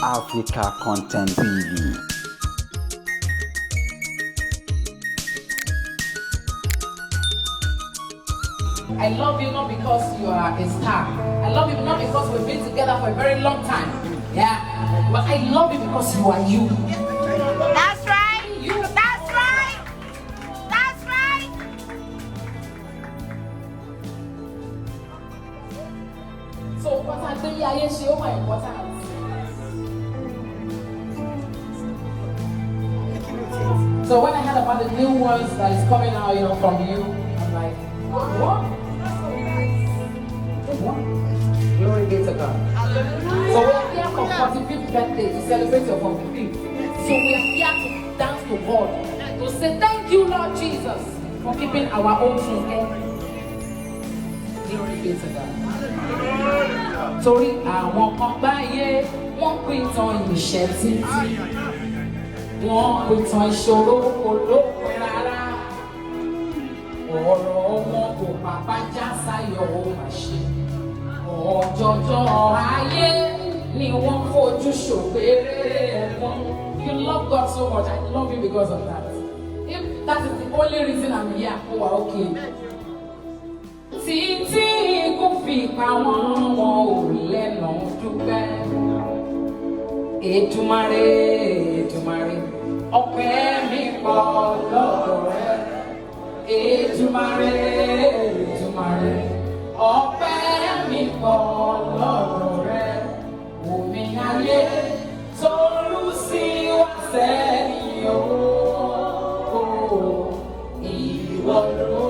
Africa Content TV. I love you not because you are a star. I love you not because we've been together for a very long time. Yeah. But I love you because you are you. That's right. You. That's right. That's right. So what I gbé ayé ṣe ó wà important. So when I heard about the new ones that is coming out, from you, I'm like, oh, what? What? Glory be to God. So we are here for 45th birthday to celebrate your 45th. So we are here to dance to God, to say thank you, Lord Jesus, for keeping our own Funke. Glory be to God. Torí àwọn kan gbáyé, wọ́n pìtàn ìṣẹ́ títí. Wọ́n pìtàn ìṣòro kò lópin rárá. Ọ̀rọ̀ wọn kò pàpà já sáyọ̀, ó mà ṣe. Ọ̀jọ̀jọ̀ ayé ni wọ́n fojú ṣògbéré ẹ̀gbọ́n. You love God so much. I love you because of that. If that is the only reason I'm here, ó wà okay. Títí ikú fi pa wọ́n, wọn ò lẹ́nu dúpẹ́. Èdùmàrè, Èdùmàrè, ọpẹ́ mi pọ̀ lọ́dọ̀ rẹ. Èdùmàrè, Èdùmàrè, ọpẹ́ mi pọ̀ lọ́dọ̀ rẹ. Omi ayé tó rú sí wá sẹ́yìn o. Ìwọ ló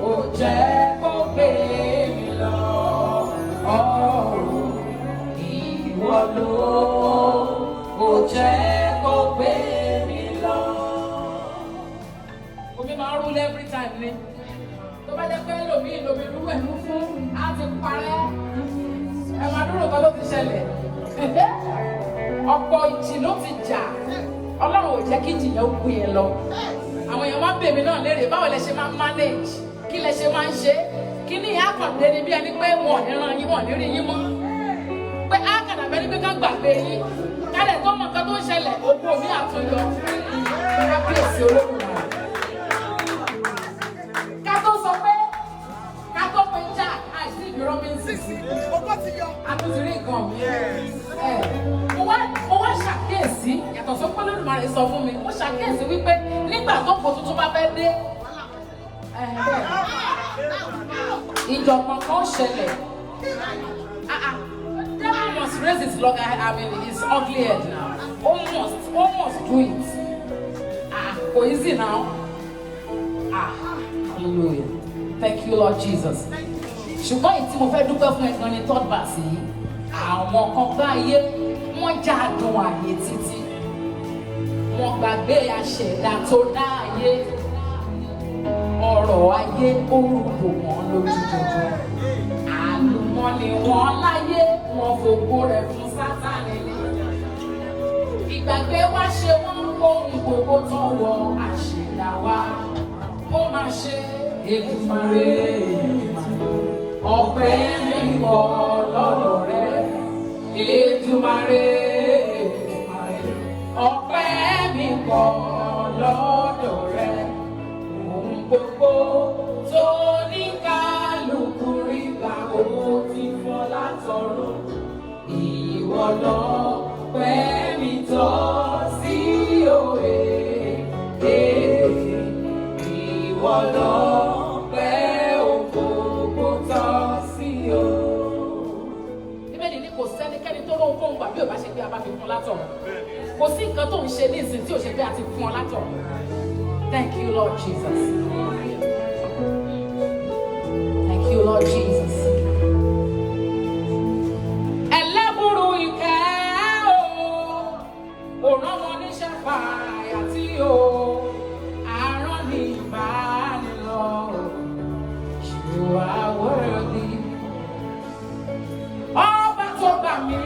ò jẹ́ kó gbé mi lọ. Ìwọ ló ò jẹ́ kó gbé mi lọ. Omi máa ń rú every time ni. Tó bá jẹ́ pé lòmíì lomi rú ẹ̀mú fún, á ti parẹ́. Ẹ máa dúró kan ló ti ṣẹlẹ̀. Ọ̀pọ̀ ìjì ló ti jà. Ọlọ́run ò jẹ́ kí ìjì yẹn ó gbé ẹ lọ. Àwọn èèyàn máa ń bèmí náà léèrè, báwo lẹ ṣe máa ń manage? Kí lẹ ṣe máa ń ṣe? Kí ní ìyá àkàndé ni bí ẹni pé wọn ò ní ran yín, wọn ò ní rí yín mọ́. Pé á kàdà bẹ́ni pé ká gbàgbé yín. Kálẹ̀ tó mọ nǹkan tó ń ṣẹlẹ̀, ògo mi àtúnyọ. Kábíyèsí Olódùmarè. Ká tó sọ pé ká tó pe Jack àìsí ìbí Robinson. A tún ti rí nǹkan mi. Ẹ, mo wá ṣàkíyèsí, yàtọ̀ sọ pé Olódùmarè sọ fún mi, mo ṣàkíyèsí wípé nígbà tó kò tuntun bá fẹ́ dé, ìjọ̀gbọ̀n kan ṣẹlẹ̀. Ah, ah, devil must raise his log, I mean his ugly head now. Ó must do it. Ah, kò easy now. Ah, hallelujah. Thank you, Lord Jesus. Ṣùgbọ́n èyí tí mo fẹ́ dúpẹ́ fún ẹ gan ni third verse yìí. Àwọn kan gbáyé, wọ́n já dùn àyè títí. Wọ́n gbàgbé aṣẹ̀dá tó dá ayé. Ọ̀rọ̀ ayé ó rúbò wọ́n lójú jọjọ. Àlùmọ́nì wọn láyé, wọ́n fògo rẹ̀ fún Sátánì ni. Ìgbàgbé wá ṣe wọ́n, ohun gbogbo tán wọ àṣẹ̀dá wa. Ó máa ṣe. Èdùmàrè, Èdùmàrè, ọpẹ́ mi pọ̀ lọ́dọ̀ rẹ. Èdùmàrè, Èdùmàrè, ọpẹ́ mi pọ̀ lọ́dọ̀ rẹ. Ohun gbogbo tó ní kálukú rí gbà, ó ti fọ́ látọ̀run. Ìwọ lọpẹ́ mi tọ́ sí òye. Ìwọ lọpẹ́ ògbógbó tọ́ sí o. Bíbélì ní kò sẹ́nikẹ́ni tó lóhun kóhun gbà bí ò bá ṣe pé a bá fi fún látọ̀run. Kò sí nǹkan tó ń ṣe ní ìsìn tí ò ṣe pé a ti fún ọ látọ̀run. Thank you, Lord Jesus. Thank you, Lord Jesus. Ẹlẹ́bùrú ìkẹ́ o, ò rán wọn níṣẹ́ fàyà tí o, àrán ní ìbánilọ. You are worthy. Ọba tó gbà mí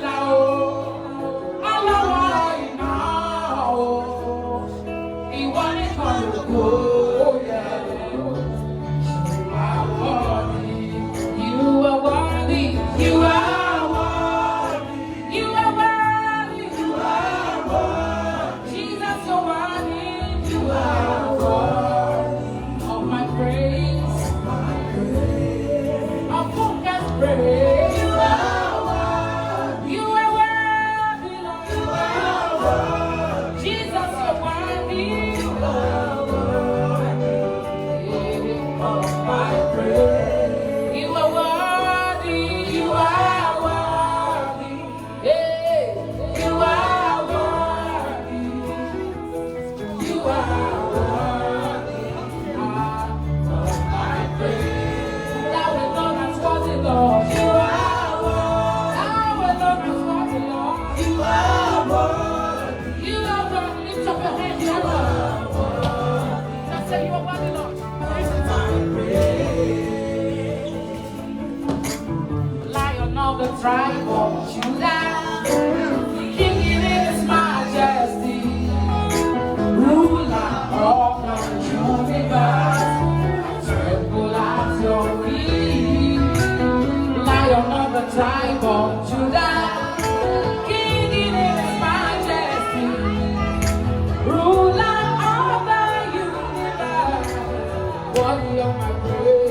là o, ọlọ́wọ́ iná o, ìwọ nìkan lógo yẹ o. You are worthy. tribe of Judah, King in his majesty, ruler of the universe. I tremble at your feet, Lion of the tribe of Judah, King in his majesty, ruler of the universe, worthy of my praise.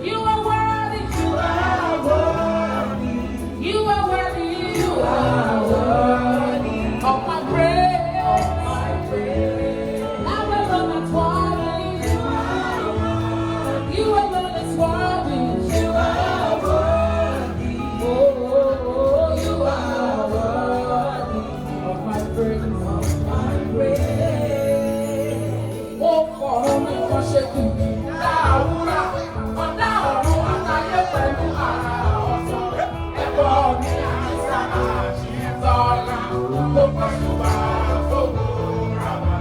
You are worthy, you are worthy, you are worthy, you are worthy of my praise. Thou alone art worthy, you alone is worthy, you are worthy. Oh, oh, oh, you are worthy of my praise, of my praise. Ó fọ̀rọ̀ mi kan ṣe kìkì dáwúrà, ọ̀dá ọ̀run àtayé pẹ̀lú ara ọ̀tọ̀. Ẹ̀bọ mi àti sábà ṣìtọ́lá, ó pàṣùbà fògo ràbà.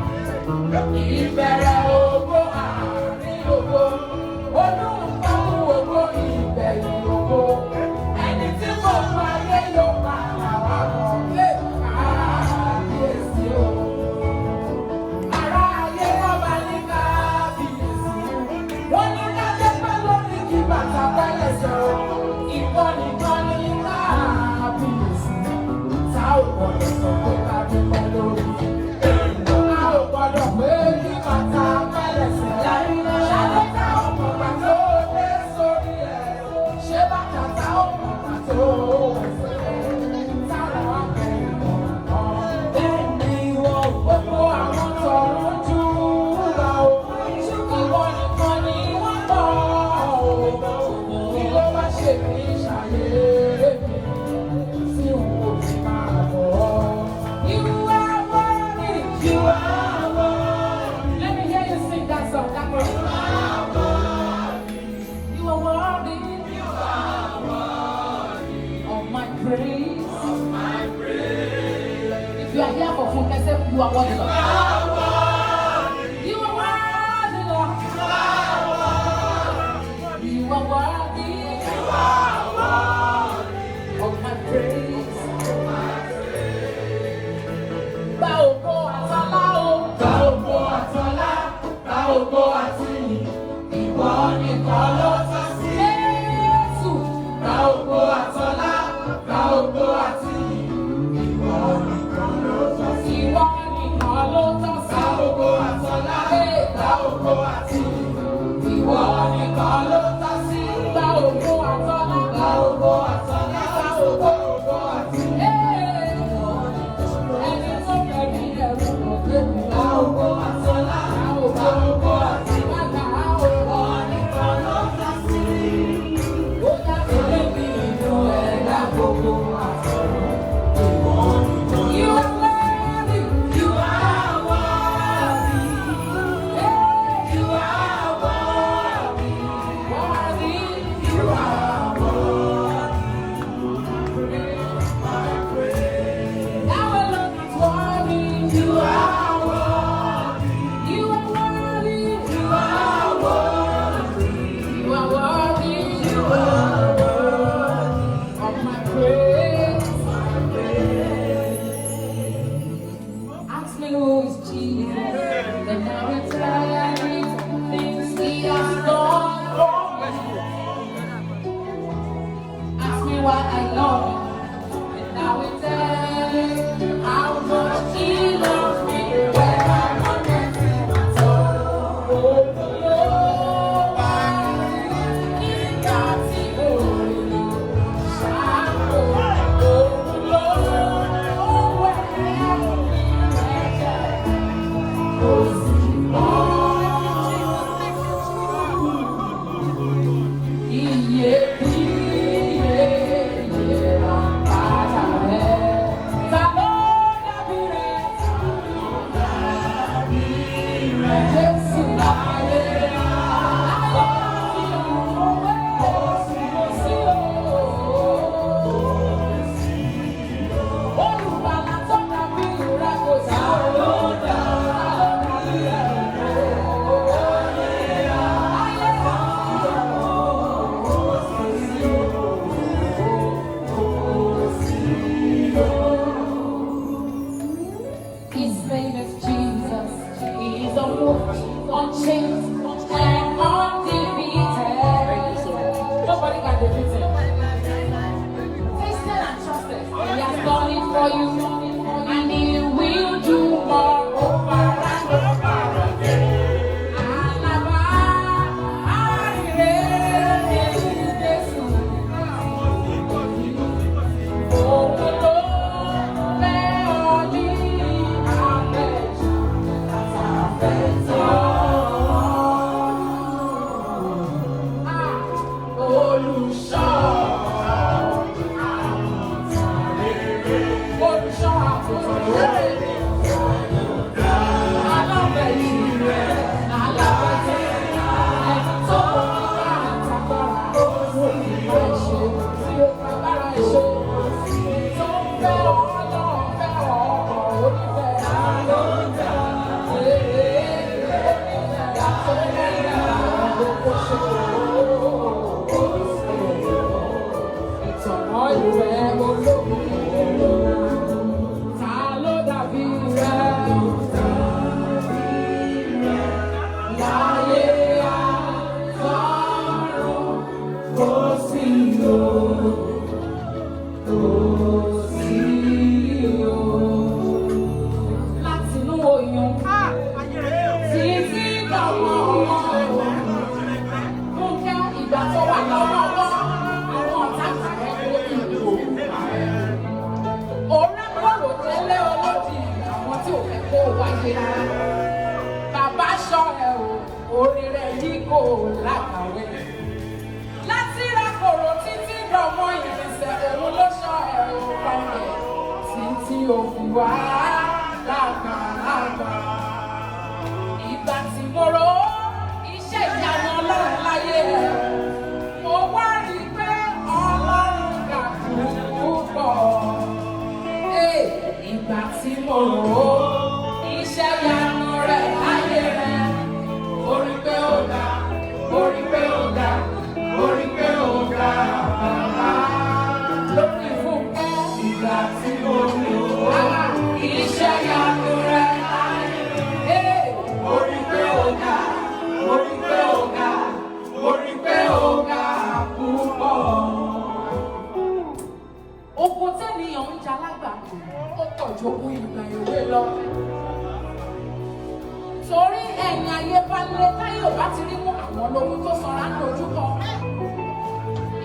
Ìbẹ̀rẹ̀ ògo, àárín ògo, olùkọ́ ògo, ìgbẹ̀yìn ògo. Ẹni tí kò mọ ayé yóò padà wá bọ̀. Kábíyèsí o. Ará ayé wọ́n bá ní kábíyèsí. Wọ́n ní ká dépẹ́ lórí kí bàtà pẹ́lẹ̀ sọ̀rọ̀. Ìwọ nìkan ní kábíyèsí. Tá ò gbọ́dọ̀ sọ pé ká dépẹ́ lórí. A ò gbọ́dọ̀ pé kí bàtà pẹ́lẹ̀ sọ̀rọ̀. Ṣadé tá ò mọ̀ gbà tó dé sórí ẹ̀. Ṣé bàtà tá ò mọ̀ gbà tó sẹ̀? Táwọn akẹ́kọ̀ọ́ bẹ́ẹ̀ ni wọ́n gbogbo àwọn tọ̀run júbà o. Ìwọ nìkan ni wọ́n bọ̀ o. Kí ló bá ṣe mí ṣàyè mi tí n kò fi máa bọ̀ ọ́? You are worthy, you are worthy. Let me hear you sing that song. That one. You are worthy. You are worthy of my praise. Of my praise. If you are here for Funke, say you are worthy, Lord. You are worthy, Lord. You are worthy. You are worthy of my praise. Gba ògo àtọlá o. Gba ògo àtọlá. Gba ògo àtìyìn. Ìwọ nìkan ló tọ́ sí. Jésù. Gba ògo àtọlá. Gba ògo àtìyìn. Ìwọ nìkan ló tọ́ sí. Ìwọ nìkan ló tọ́ sí. Gba ògo àtọlá. Gba ògo àtìyìn. Ìwọ nìkan ló tọ́ sí. Gba ògo àtọlá. Gba ògo àtọlá. Gba ògo àtìyìn. Ẹni tó fẹ̀mí ẹ̀rù kò gbé mi. Gba ògo àtọlá. Gba ògo àtìyìn. Gba ògo nìkan ló tọ́ sí. Ó jáde lébi inú ẹ̀dá gbogbo àtọ̀run. You are worthy. You are worthy. Hey, you are worthy. Worthy. You are worthy. Thou alone art worthy. You are worthy. You are worthy. You are worthy. You are worthy. You are worthy of my praise. Ask me who is Jesus, then I will tell everything he has done for me. Ask me why I love him, and I will tell you how much he loves me. When I'm on oh, nígbà tí mo rí ṣáàpù, òun ló wẹ̀ mí lẹ́jẹ̀, kò sì mọ́. Iyebíye for you, and He will do more over and over again. Alábàárìrè ní Jésù. Òun ló fẹ́ ọ ní àfẹ́jù àtàfẹ́tọ̀. Olùṣọ́ olùṣọ́ àgùntàn rere. Alábẹ̀jì rẹ̀ alábẹ̀jì ẹni tó nípa àtàgbára ó sì fẹ́ ṣe tí ó fagbára ṣe tó ń fẹ́ ọlọ́run fẹ́ ọkọ̀ onífẹ́ ìtọ̀nà ìfẹ́ ológun ta ló dàbí rẹ̀ láyé àtọ̀run kò sí o, kò sí o. Látinú oyún títí dọ̀wọ́ ọmọ Fúnkẹ́ ìgbà tó wà lọ́wọ́ ọwọ́ àwọn ọ̀tá kàrẹ́ kó ìlú. Òun kòrò délé olódì àwọn tí ò fẹ́ kó wáyé rárá. Bàbá ṣọ́ ẹ o, orí rẹ̀ yìí kò lákàwé. Láti ra kòrò títí dọ̀mọ́ ìrìnsẹ̀ òun ló ṣọ́ ẹ o pọ̀npẹ̀. Títí òfin wá lágbàlagbà. Ìgbà tí mo rò ó, iṣẹ́ ìyanu Ọlọ́run láyé ẹ̀. Mo wá rí i pé Ọlọ́run gà púpọ̀. Ee, ìgbà tí mo rò ó, iṣẹ́ ìyanu rẹ̀ láyé rẹ̀. Ó rí pé ó ga, ó rí pé ó ga, ó rí pé ó ga bàbá. Lórí Fúnkẹ́, ìgbà tí mo rò ó, iṣẹ́ ìyanu rẹ̀ láyé rẹ̀. Ó rí pé ó ga, ó rí pé ó ga, ó rí pé ó ga púpọ̀. Ogun tẹ́niyàn ń jà lágbà ó pọ̀ ju ogun ìgbà èwe lọ. Torí ẹ̀yìn ayé bá lé táyé ò bá ti rí mú àwọn lóhun tó sanra ń dojú kọ.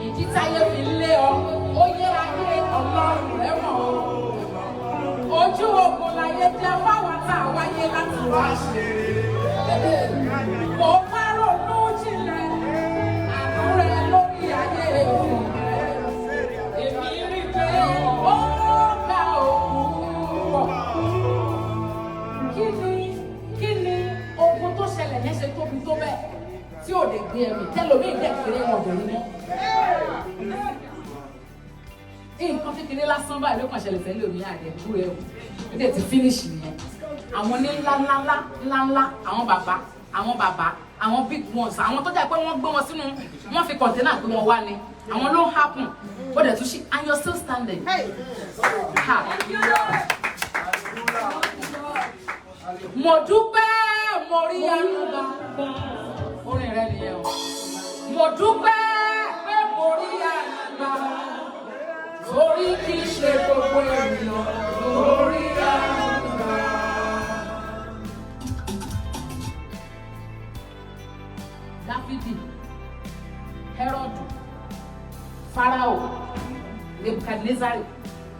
Ìdí táyé fi lé ọ, ó yé ayé Ọlọ́run rẹ̀ mọ̀ o. Ojú ogun láyé jẹ́ fáwọn tá a wáyé láti wá ṣe. Mo wá ronú jinlẹ̀, àánú rẹ̀ lórí ayé òun rẹ̀. Èmi rí pé ó ga òkú pọ̀. Kí ni ogun tó ṣẹlẹ̀ yẹn ṣe tóbi tó bẹ́ẹ̀ tí ò lè gbé ẹ̀mí tẹ́lómi ìdẹ̀ kéré wọn ò rí mọ́. Nǹkan kékeré lásán báyìí ló kàn ṣẹlẹ̀ sẹ́lẹ̀ omi àdẹ̀ dúró ẹ̀ o. Ó dẹ̀ ti finish nìyẹn. Àwọn ní ńlá ńlá ńlá ńlá ńlá, àwọn bàbá, àwọn bàbá, àwọn big ones, àwọn tó jẹ́ pé wọ́n gbé wọn sínú, wọ́n fi container gbé wọn wá ni. Àwọn ló ń happen. Ó dẹ̀ tún ṣí and you're still standing. Ha. Mo dúpẹ́ mo rí àánú gbà. Orin rẹ nìyẹn o. Mo dúpẹ́ pé mo rí àánú gbà. Torí kì í ṣe gbogbo ènìyàn ló rí àánú gbà. Dáfídì, Hẹ́rọ́dù, Fáráò, Nebukadnezari,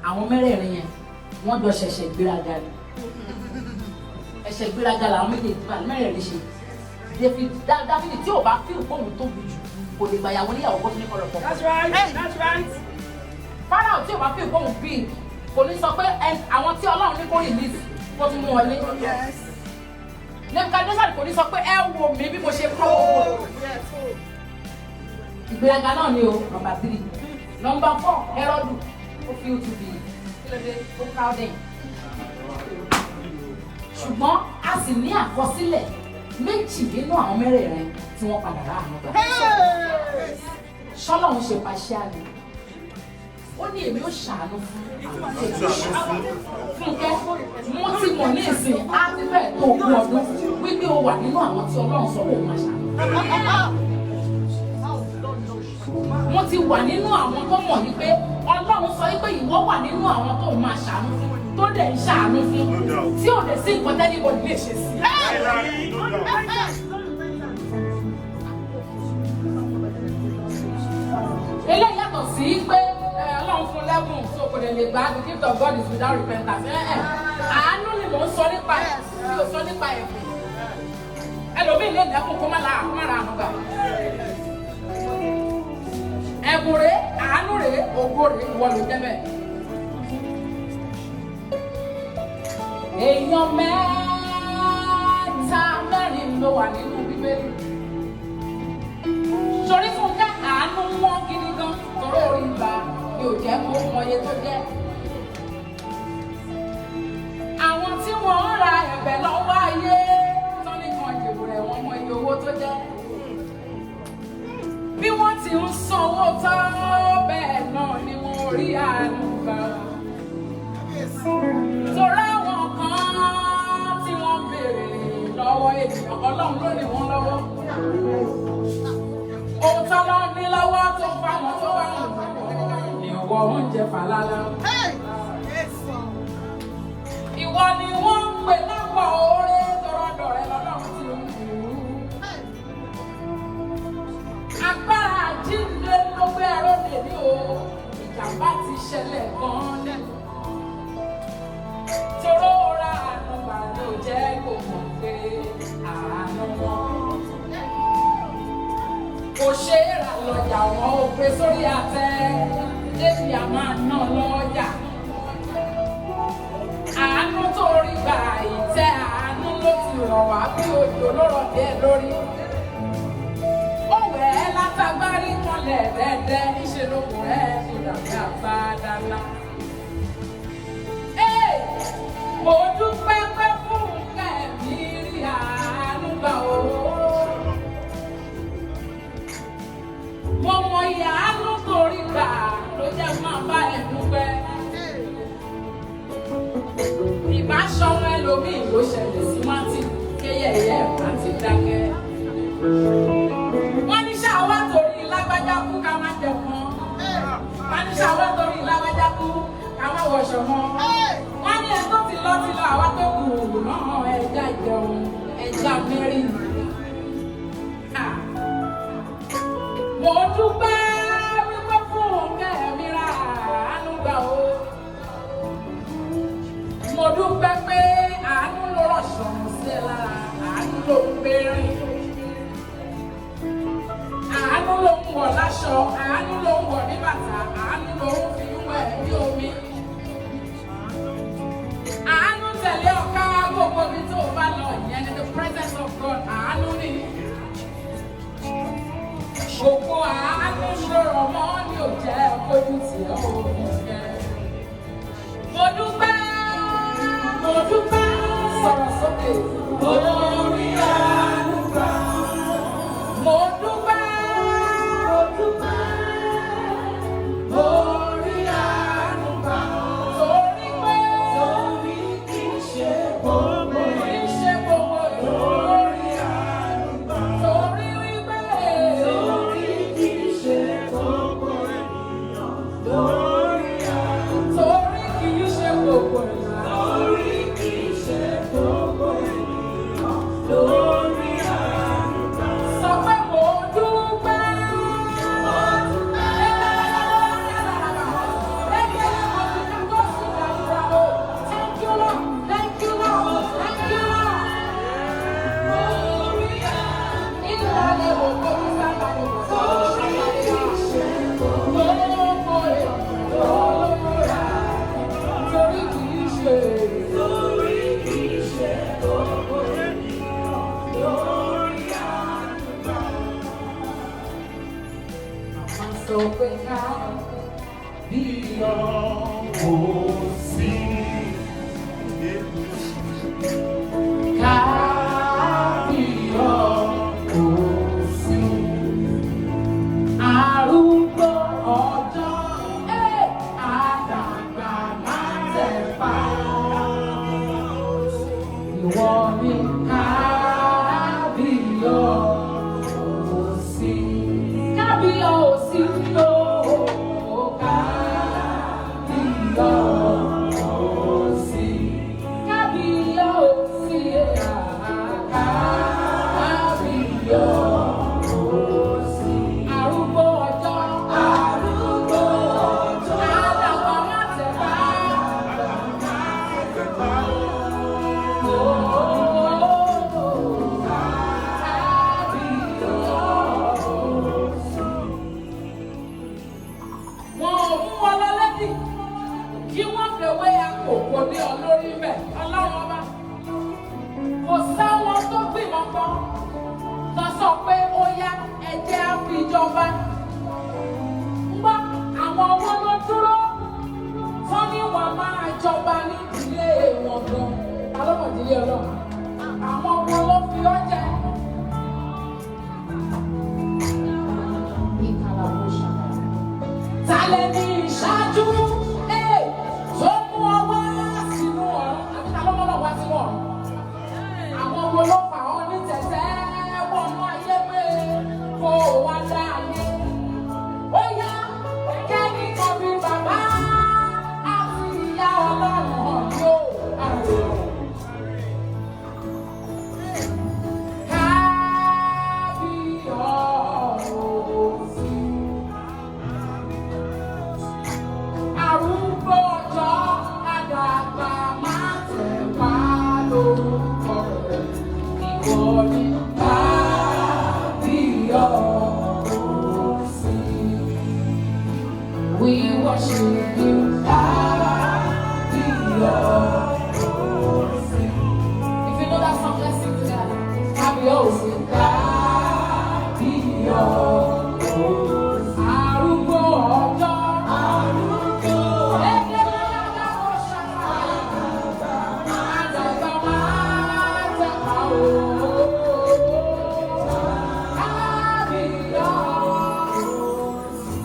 àwọn mẹ́rẹ̀ẹ̀rin yẹn wọ́n jọ ṣẹ̀ṣẹ̀ gbéraga ni. Ẹ̀ṣẹ̀ gbéraga làwọn méjèèjì bá mẹ́rẹ̀ẹ̀rin ṣe. Dáfídì tí ò bá fíìl fóun tóbi jù kò lè gbàyàwó níyàwó kó tún ní kọlọ̀ pọ̀. That's right. That's right. Fáráò tí ò bá fíìl fóun big kò ní sọ pé àwọn tí Ọlọ́run ní kó release kó tún mú wọn lé. Nebukadnezari kò ní sọ pé ẹ wo mi bí mo ṣe kọ́ owó. Ìgbéraga náà ni o, number 3. Number 4, Hẹ́rọ́dù, ó feel to be kí ló dé, ó crowding. Ṣùgbọ́n a sì ní àkọsílẹ̀ méjì nínú àwọn mẹ́rẹ̀ẹ̀rin tí wọ́n padà rà àánú gbà. Ṣọ́lọ́run ṣe pàṣẹ ni. Ó ní èmi ó ṣàánú fún àwọn tí èmi ṣàánú fún. Fúnkẹ́, mo ti mọ̀ ní ìsìn á ti fẹ́ẹ̀ tó ogún ọdún wípé o wà nínú àwọn tí Ọlọ́run sọ pé òun máa ṣàánú. Mo ti wà nínú àwọn tó mọ̀ wípé Ọlọ́run sọ wípé ìwọ wà nínú àwọn tó máa ṣàánú fún, tó dẹ̀ ń ṣàánú fún, tí ò dẹ̀ sí nǹkan tí anybody lè ṣe sí. No doubt. Eléyìí yàtọ̀ sí pé Ọlọ́run fún lẹ́bùn, so kò dẹ̀ lè gbà. The gift of God is without repentance. Ẹ àánú ni mò ń sọ nípa ẹ̀, mi ò sọ nípa ẹ̀bùn. Ẹlòmíì lè lẹ́kùn kó má la kó má ra àánú gbà. Ẹ̀bùn rèé, àánú rèé, ògo rèé, ìwọ ló jẹ́ bẹ́ẹ̀. Èèyàn mẹ́ta mẹ́rin ló wà nínú Bíbélì. Sọrí Fúnkẹ́, àánú wọn gidi gan, torí orí ìgbà ni ò jẹ́ kó mọye tó jẹ́. Àwọn tí wọ́n ń ra ẹ̀bẹ̀ lọ́wọ́ ayé tán nìkan ìdìbò rẹ̀, wọ́n mọ iye owó tó jẹ́. Bí wọ́n ti ń sanwó tán, bẹ́ẹ̀ náà ni wọ́n rí àánú gbà. Torí àwọn kan tí wọ́n béèrè lọ́wọ́ ènìyàn, Ọlọ́run ló ní wọ́n lọ́wọ́. Ohun tọ́lọ́ ní lọ́wọ́ tó fáwọn tó wà ní ọwọ́ oúnjẹ fàlàlà. Ìwọ ni wọ́n ń pè lápò oore tọrọdọ̀ rẹ lọ́lọ́run ti ń kú. Agbára àjíǹde ló gbé ẹrọ lèmi o, ìjàmbá ti ṣẹlẹ̀ gan-an lẹ́nu. Toró ra àánú gbà ló jẹ́ kó mọ̀ pé àánú wọn. Kò ṣe é rà lọ́jà, wọn ò gbé sórí àtẹ débi a máa ná lọ́jà. Àánú tó rí gbà, ìtẹ́ àánú ló ti rọ̀ wá bí òjò ló rọ̀ díẹ̀ lórí. Ó wẹ̀ ẹ́ látagbárí kanlẹ̀ dẹ́dẹ́, níṣẹ́ ló kù ẹ́ tó dàbí àbádálá. Ee, mo dúpẹ́ pé fún kẹ́mi rí àánú gbà o. Mo mọ ìyá àánú torí gbà ló jẹ́ máa bá ẹ̀ dúpẹ́. Ìbáṣọwọ́ ẹlòmíì ló ṣẹlẹ̀ sí Martin, kéyẹ̀yẹ́ ẹ̀ bá ti dákẹ́. Wọ́n ní ṣáà wá torí lágbájá kú ká má jẹun mọ́. Wọ́n ní ṣáà wá torí lágbájá kú ká má wọṣọ mọ́. Wọ́n ní ẹ tó ti lọ ti lọ, àwa tó kù náà ẹja ìjẹun ẹja mẹ́rin. Mo dúpẹ́ wípé fún kẹ́mi ra àánú gbà o. Mo dúpẹ́ pé àánú ló rọ̀ ṣọ̀run sí ẹ lára, àánú ló ń gbé rìn. Àánú ló ń wọ̀ láṣọ, àánú ló ń wọ̀ ní bàtà, àánú ló ń fi wẹ̀ bí omi. Àánú tẹ̀lé ọ̀ká gbogbo ibi tó o bá lọ, ìyẹn ni the presence of God, àánú ni. Ògo àánú ló rọ̀ mọ́ ní ò jẹ́ kójú tì ọ́ òun jẹ́. Mo dúpẹ́, mo dúpẹ́, sọ̀rọ̀ sókè. Mo rí àánú gbà. Mo dúpẹ́, mo dúpẹ́, mo rí àánú gbà. Torí pé, torí kì í ṣe gbogbo, kì í ṣe gbogbo lórí àánú gbà. Torí wípé, torí kì í ṣe gbogbo ènìyàn lórí àánú. Torí kì í ṣe gbogbo ènìyàn. Torí kì í ṣe gbogbo ènìyàn lórí àánú gbà. Sọ pé mo dúpẹ́. Mo dúpẹ́. Thank you, Lord. Thank you, Lord. Thank you, Lord. Ìlàlẹ̀ òkò ìsàlẹ̀ òkò gbogbo ènìyàn torí kì í ṣe. Torí kì í ṣe gbogbo ènìyàn lórí àánú gbà. Màmá sọ pé ká bí ọ̀hún sí. Ká bí ọ̀hún sí. Arúgbó ọjọ́ ẹ̀ àdàgbà máa tẹ̀ pa. Ìwọ ni kábíyọ̀ òsì. Kábíyọ̀ òsì o. Bábílónì kí wọ́n fèwé àkókò ní ọ lórí mẹ́ Ọlọ́run ọba. Kò sáwọn tó gbìmọ̀ pọ̀ tó sọ pé ó yá, ẹ̀jẹ̀ á fi jọba. Ń gbọ́, àwọn owó ló dúró tán ní wọn máa jọba ní ìdílé wọn gan. Ta ló mọ̀ ìdílé Ọlọ́run? Àwọn wo ló fi ọ́ jẹ? Ta lẹni ìṣáájú tó mú ọ wá sínú ọ̀run? Àbí ta ló mọ́ náà wá sínú ọ̀run? Àwọn wo ló fà ọ́ ní tẹ̀tẹ̀ wọnú ayé pé kó o wá dá ayé? Ó yá, kẹ́nìkan bí bàbá àti ìyá Ọlọ́run hàn yóò àrùn. Kábíyọ̀sí. Arúgbó ọjọ́, àdàgbà máa tẹ̀ wá lórúkọ rẹ̀. Ìwọ ni Kábíyọ̀sí. We worship you, Kábíyọ̀sí. If you know that song, let's sing together. Kábíyọ̀sí, Kábíyọ̀sí. Arúgbó ọjọ́. Ẹgbẹ́ bàbá kò ṣàkàyà. Àdàgbà máa tẹ̀pa o. Kábíyọ̀sí.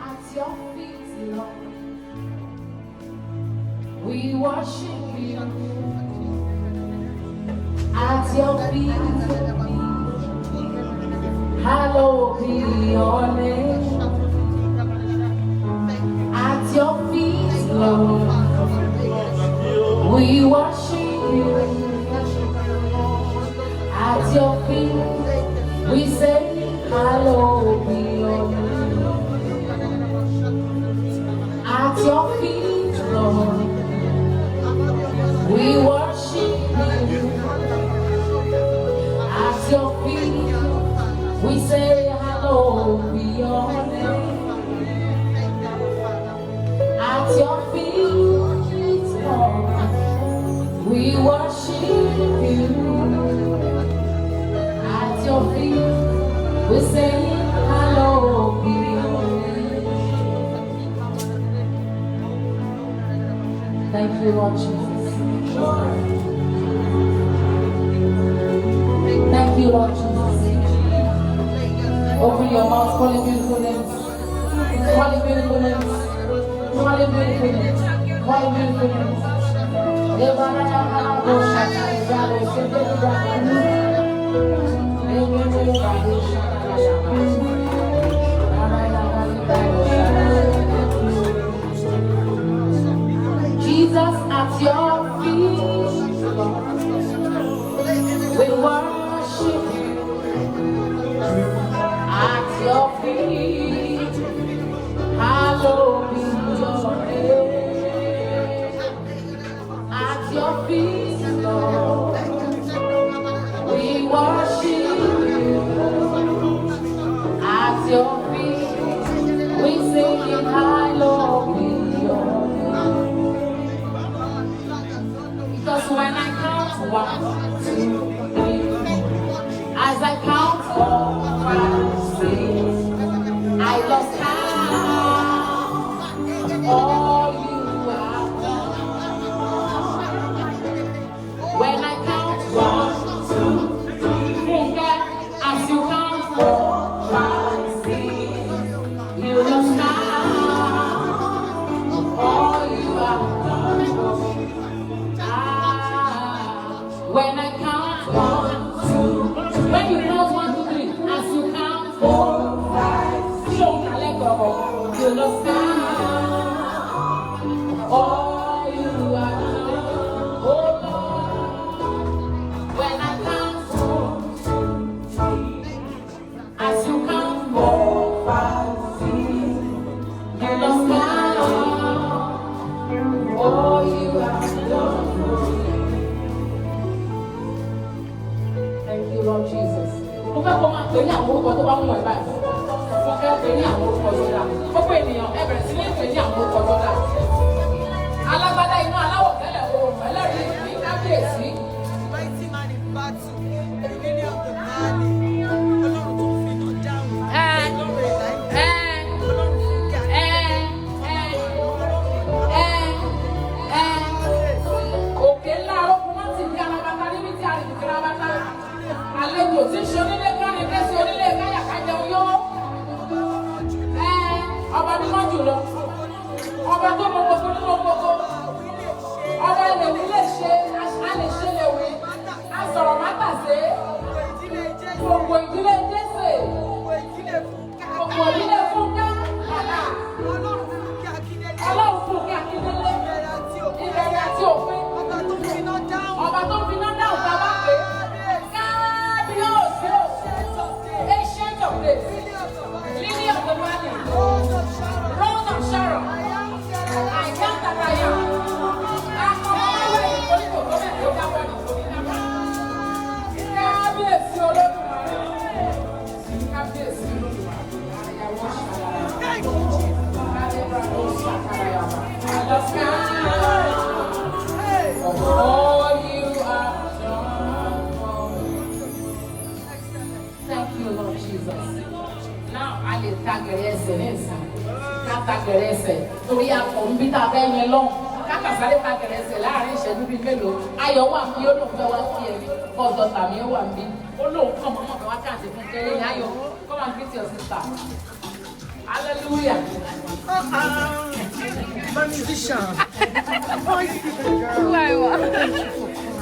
At your feet, Lord, we worship you. At your feet, hallowed be your name. At your feet, Lord, we worship you. At your feet, we say, hallowed be your name. At your feet, Lord, we worship you. At your feet, we say, hallowed be your name. At your feet, Lord, we worship you. At your feet, we say, hallowed be your name. Thank you, Lord Jesus. Thank you, Lord Jesus. Open your mouth, call him beautiful names. Call him beautiful names. Call him beautiful names. Call him beautiful names. Jesus, at your feet, we worship you. At your feet, hallowed be your name. At your feet, Lord, we worship you. At your feet, we sing, hallowed be your name. Because when I count one, two, three, as I count four, five, six, I lost count. All you have done. When I count one, two, three, Funke, as you count four, five, six, you lost count. All you have done for me. Ah, when I count one, two, when you count one, two, three, as you count four, five, six, you lost count. All you have done, oh Lord. When I count four, two, three, as you count four, five, six, you lost count. All you have done for me. Thank you, Lord Jesus. Mo fẹ́ kó máa pè ní àwọn orúkọ tó bá mú ẹ báyìí. Mo fẹ́ pè ní àwọn orúkọ tó dáa. Ó pè lè ta gẹ̀rẹ́ ẹsẹ̀ ní ìsìn. Ká ta gẹ̀rẹ́ ẹsẹ̀ torí akọ̀ ń bí tá a fẹ́ yẹn lọ́hùn. Ká sáré ta gẹ̀rẹ́ ẹsẹ̀ láàrin ìṣẹ́jú bíi mélòó. Ayọ̀ wà ń bí, ó lóun fẹ́ wá kí ẹ. Bọ́ọ̀dọ̀ tàmí ó wà ń bí. Ó lóun kàn mọ́mọ́ fẹ́ wá káàdì fún kẹ́lẹ́ ní Ayọ̀. Come and greet your sister. Hallelujah. My musician. Voice girl.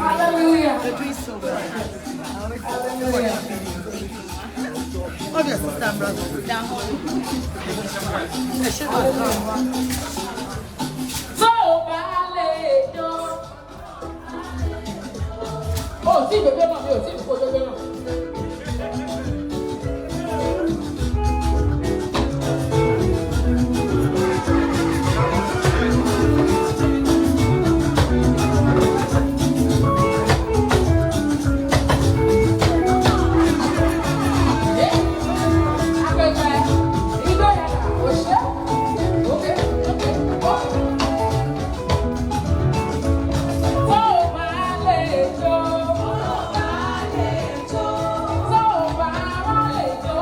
Hallelujah. You're doing so well. Hallelujah. Love your sister and brother. Ẹ ṣé bàbá. Tó o bá lè jó. O ò tí ì gbégbé náà, mi ò tí ì kó gbégbé náà. Akẹ́kọ̀ọ́ ijó yẹn dà, o ṣe. Okay, okay, okay. Tó o bá lè jó. Tó o bá wá lè jó.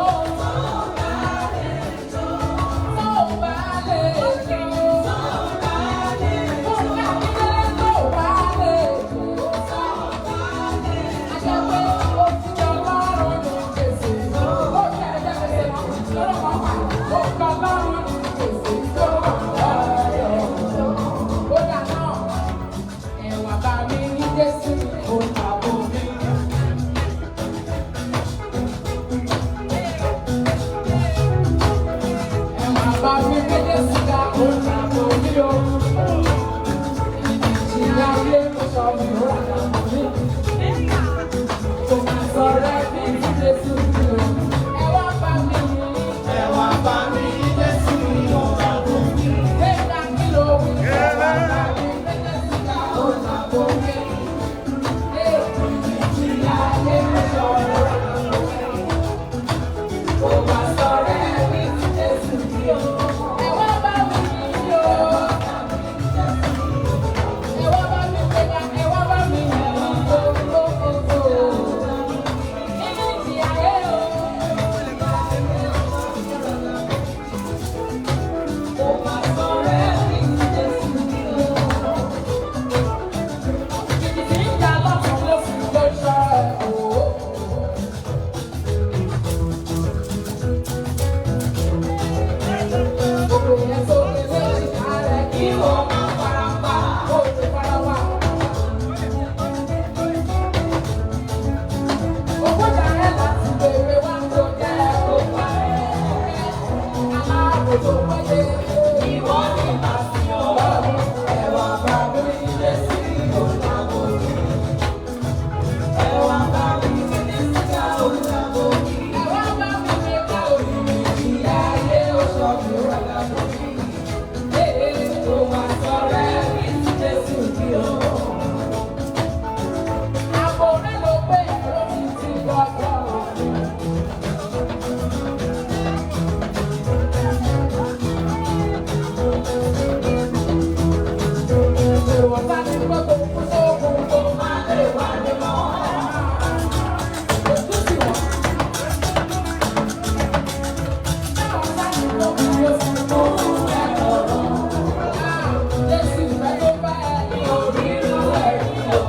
Tó o bá lè jó. Fúnkẹ́ Akíndélé, tó o bá lè jó. Àṣẹ pé o ti lọ lọ́rùn ní gbèsè. Ó jẹ́ ẹ̀jẹ̀ gbèsè mọ́, lọ́rọ̀ mọ́ pa. Ó kọ lọ́rùn ní gbèsè tó wà lọ́rọ̀. Ó dà náà. Ẹ̀wà bá mi ní Jésù, ó tàbó mi. Ẹ̀wà bá mi ní Jésù ká, ó tàbó mi o. Ìjì ayé kò sọ mi, ó rà dàbò mi. Kò máa sọ̀rọ̀ ẹbí ní Jésù mi o. Ẹ̀wà bá mi ní. Ẹwà bá mi Jésù ó tàbó mi. Gbẹ̀ngà kí ló wí? Ẹ̀wà bá mi ní Jésù ká, ó tàbó mi. Ìjì ayé kò sọ mi, ó rà dàbò mi. Kò máa sọ̀rọ̀ ẹbí ní Jésù mi o. Ẹ̀wà bá mi ní o. Ẹ wá bá mi gbéga, ẹ wá bá mi yìn ó, ó, ó, ó. Nínú ìjì ayé o. Kò máa sọ̀rọ̀ ẹbí ní Jésù mi o. Ìjì tí ń jà lọ́tùn lósì ló ṣọ́ ẹ̀ o. Gbogbo yẹn sókè léjìká rẹ̀ kí wọ́n má fara pa, ó ti fara pa. Òkúta rẹ̀ láti bèrè wá tó jẹ́ kó pa ẹ́. Aláàbò tó péye, ìwọ ni màá fi ọ̀rọ̀ ẹ̀wà bá mi Jésù olùdáàbò mi. Ẹ̀wà bá mi Jésù olùdáàbò mi. Ẹ̀wà bá mi ṣe ká òyìnbí ayé oṣù mi ó rà lábò mi. Ee, kò máa sọ̀rọ̀ ẹ̀mí tí Jésù bí o. Àpò rẹ̀ ló pé ẹ̀rọ ti ti gbọ́dọ̀. Èrò ọ̀tá ní gbogbo kú sóògùn kó má lè wá ní mọ́. Ojú sì wọ́n. Táwọn sáyìn tó kú ló sì kó ẹ̀rọ. Jésù ìfẹ́ tó bá ẹ ní orí irú ẹ̀rí o.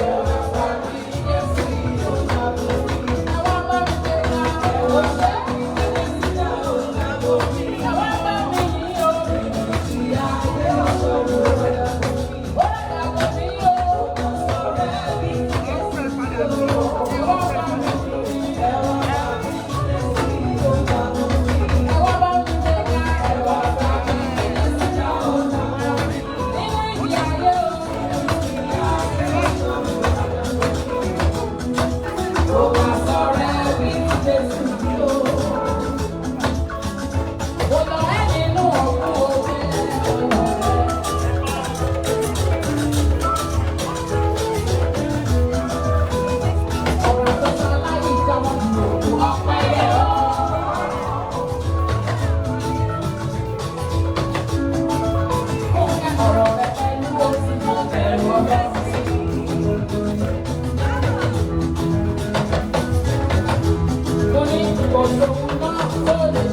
Ẹ̀wọ̀n bá mi Jésù ẹ̀wọ̀n bá mi ṣe ká ẹ̀wọ̀n ṣe. Ẹ̀wọ̀n bá mi yí o. Ìyá ayé ọ̀ṣọ́ ó dàgbà mí o. Ẹ̀wọ̀n bá mi ẹ̀wọ̀n bá mi ṣe ká ẹ̀wọ̀n bá mi nínú ìjì ayé o. Kò máa sọ̀rọ̀ ẹbí Jésù o. Kò lọ ẹ́ nínú ọ̀gbun òjò. Ọ̀rọ̀ tó sọ láyé ìjọba ọ̀pẹ yẹ ọ́. Fúnkẹ́ ọ̀rọ̀ rẹ̀ pẹ̀lú oṣù tó bẹ̀rù ọ̀rẹ́ sí. Mo ní kò sóhun náà tó lè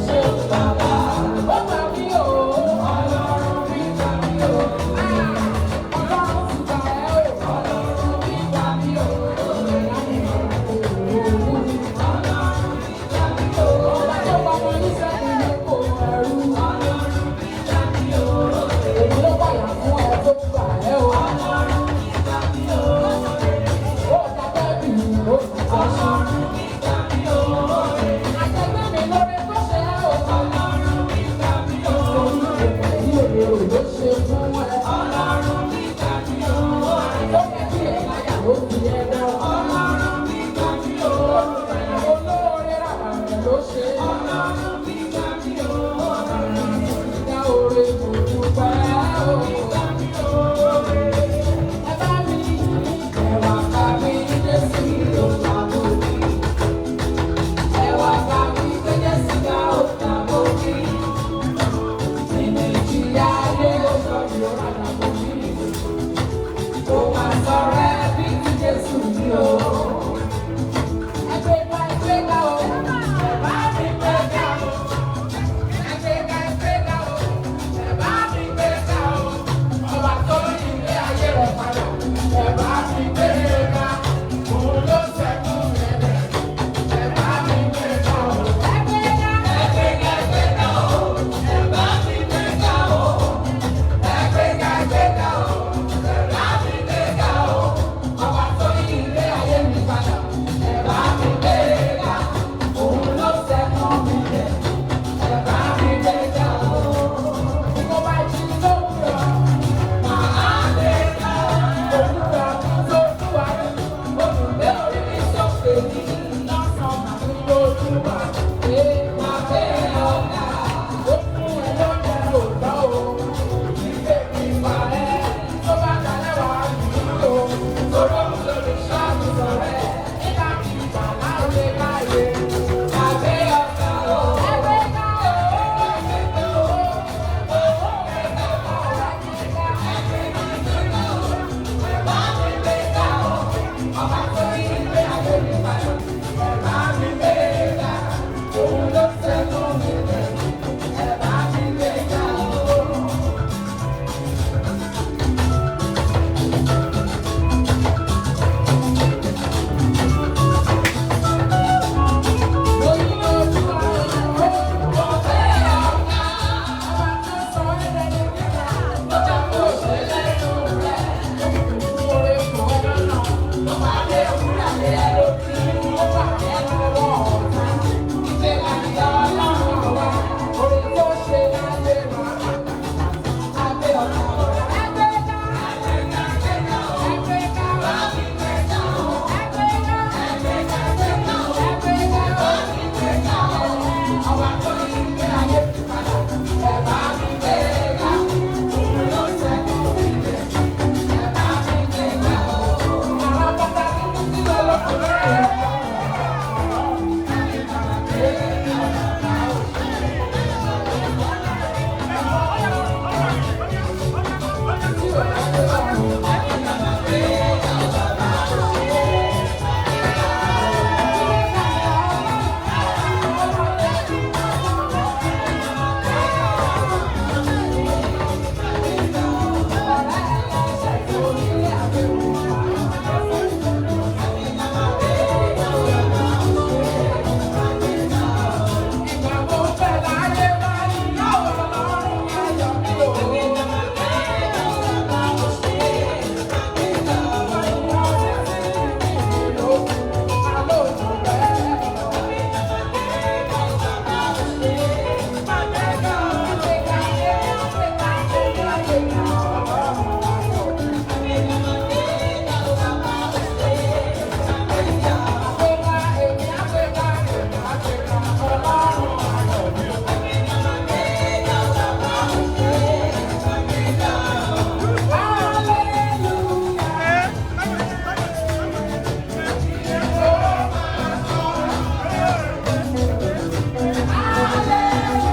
Ọba tó